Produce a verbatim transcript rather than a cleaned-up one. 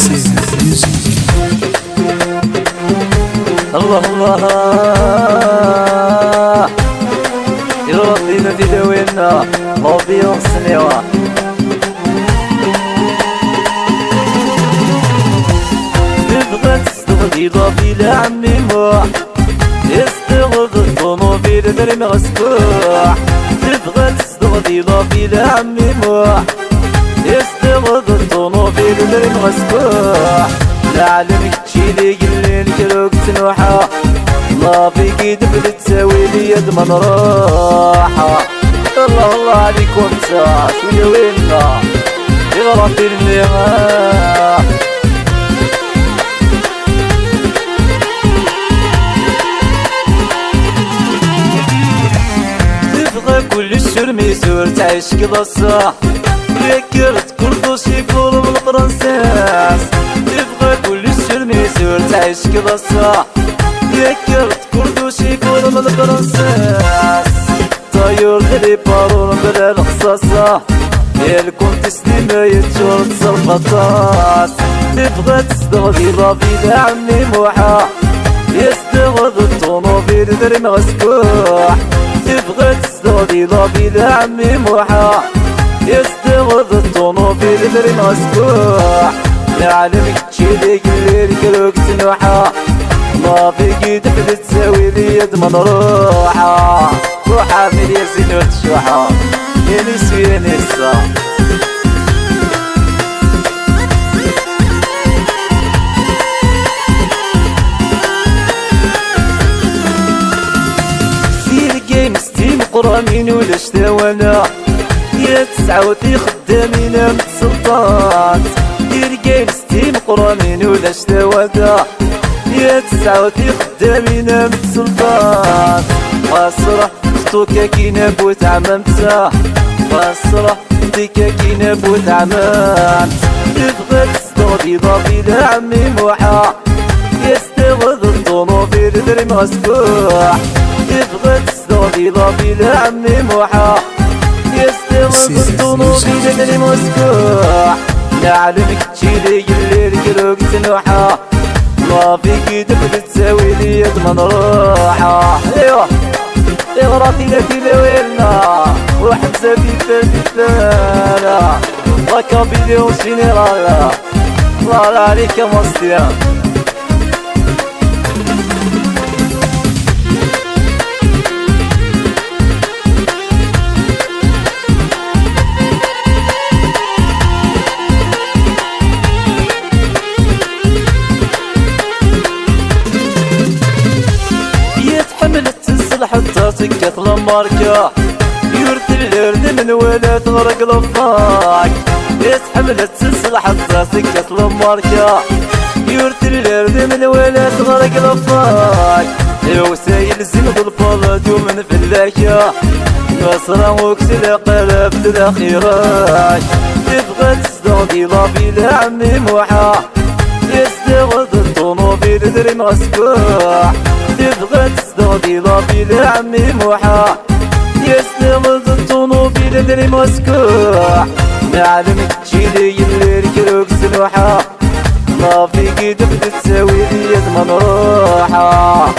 Save music. الله الله. يلا بينا في داوينا. L'ambiance نيوا. تبغى تستغدي لافي لعمي موح. يستغد الطوموبيل دري مغسكوح. تبغى تستغدي لافي لعمي موح. يستغد الطوموبيل دري مغسكوح. العالم كتشيلي قلي نكروك تنوحة. لافي كي دبلت تساوي لي يد من روحة. الله الله عليكم تا، شوية وينا. إذا راه فيلمي، آه. تبغى كل الشرمي زور تعيش كلاصة. يكرت كل دوسي فور من الفرنسيس. تبغى كل الشرمي زور تعيش كلاصة. يكرت كل دوسي فور من الفرنسيس. طيور دلي بارون بلا الخصاصة. يا الكونتيس ديما يتشور تصرفطات. تبغى تستغدي لافي لعمي موحى. يستغد الطوموبيل دري مغسكوح. تبغى تستغدي لافي لعمي موحى. يستغد الطوموبيل دري مغسكوح. العالم كتشيلي قلي الكروك تنوحى. لافي كي دبلت تساوي لي يد من روحى. روح عامل يا زينو الشوحة. يا نسو يا نسا. في الجيمز تيم قرانين ولا شتاوانا. يا تسعة وثي خدامين متسلطات. في الجيمز تيم قرانين ولا شتاوانا. يا تسعة وثي خدامين متسلطات. قصر ختو كاكينة بوت عمامتها. قصر ختي كاكينة بوت عمامت. تبغى تستغدي ضابي لعمي موحى. يستغد الطوموبيل دري مغسكوح. تبغى تستغدي ضابي لعمي موحى. يستغد الطوموبيل دري مغسكوح. العالم كتشيلي قلي الكروك تنوحى. ما فيك دبل تساوي لي يد من روحة. ايوا، ايوا، راتي لا تيلا ويلنا. واحد زاد يتسال يتسال. لا كابيلي وشينيرال. الله عليك يا ماستيا. يتحمل التنسل حتى تكت لماركة. يورث الأرض من ولا تغرق لفاك. يتحمل التنسل حتى تكت لماركة. يورث الأرض من ولا تغرق لفاك. يا وسائل زين بالبلد ومن فلاكة. نصرة وكسل قلب الأخيرة. تبغى تزدغ دي لافي لعمي موحى. يزدغ الطوموبيل دري مسكوح. تبغى تزدغ دي لافي لعمي موحى. يزدغ الطوموبيل دري مسكوح. نعلم تجي لي الليل كروك سنوحة. لافي كي دبت تساوي لي يد من روحة.